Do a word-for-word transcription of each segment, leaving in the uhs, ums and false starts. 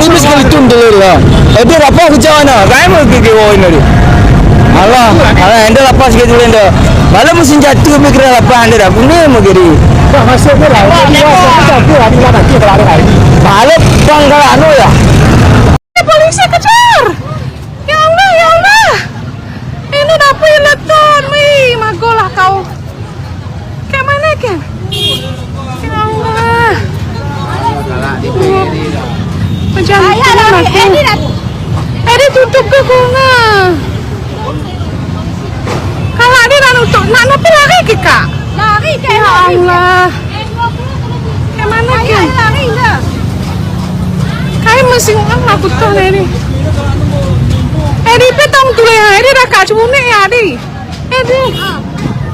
Tadi bus ke itu dulu lah. Itu apa kejauh na? Kamu ke ke woi nari. Alah, alah, anda lapar sikit dulu anda. Malam musim jatuh mikir lapar anda dah. Guna mageri. Dah masuk ni lah. Jadi, ya, satu, satu, satu, satu, satu, satu, satu. Malam bang kalau anu ya. Polisi kejar! Ya Allah, ya Allah! Ini dapur yang leton, wih, magolah kau. Kat mana kan? Ya Allah. Macam tu lah tu. Eh, dia tutup ke bunga? Kalau dia nak nutup, nak nutup lari ke kak? Lari ke? Ya Allah. Ke mana ke? Kain mesin orang lah putus dah ni. Eh, di petang tu ya, dia dah kat cuma ni ya, di. Eh, di.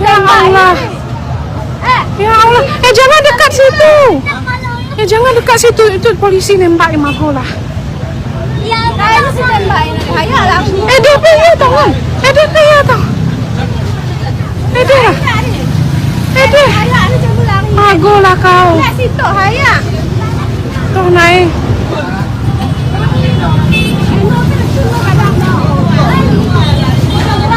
Ya Allah. Ya Allah. Eh, jangan dekat situ. Eh, jangan dekat situ. Itu polisi nembak yang magolah. Eh, dia pergi tau kan? Eh, dia pergi tau. Eh, dia. Eh, dia. Magolah kau. Toh naik.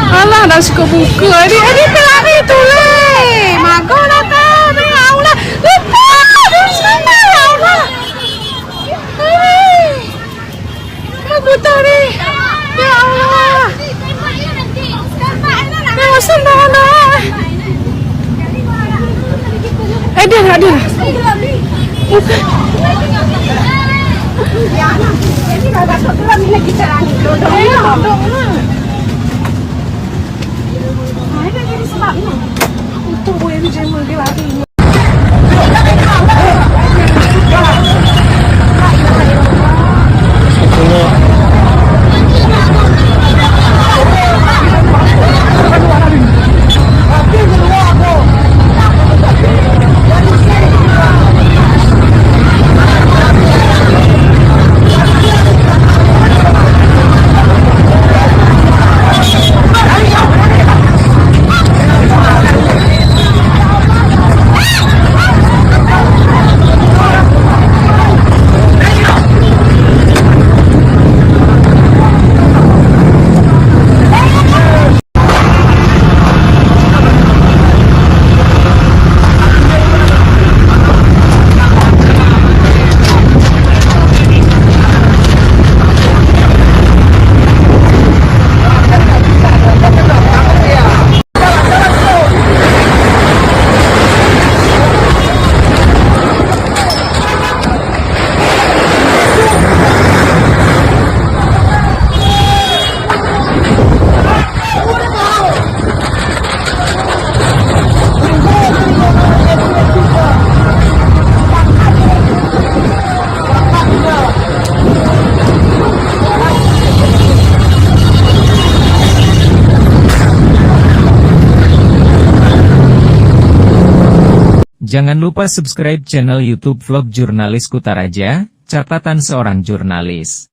Alah, dah suka buka. Eh, dia, eh, dia pergi tu leh. Magolah kau. Ya Allah. Lepas. Ya Allah. Hei. Apa tadi? Ya Allah. Ya, bosan dah, dah. Eh, dia, dia. Bukan. Untung boy ni jemur dia lari. Jangan lupa subscribe channel YouTube Vlog Jurnalis Kutaraja, Catatan Seorang Jurnalis.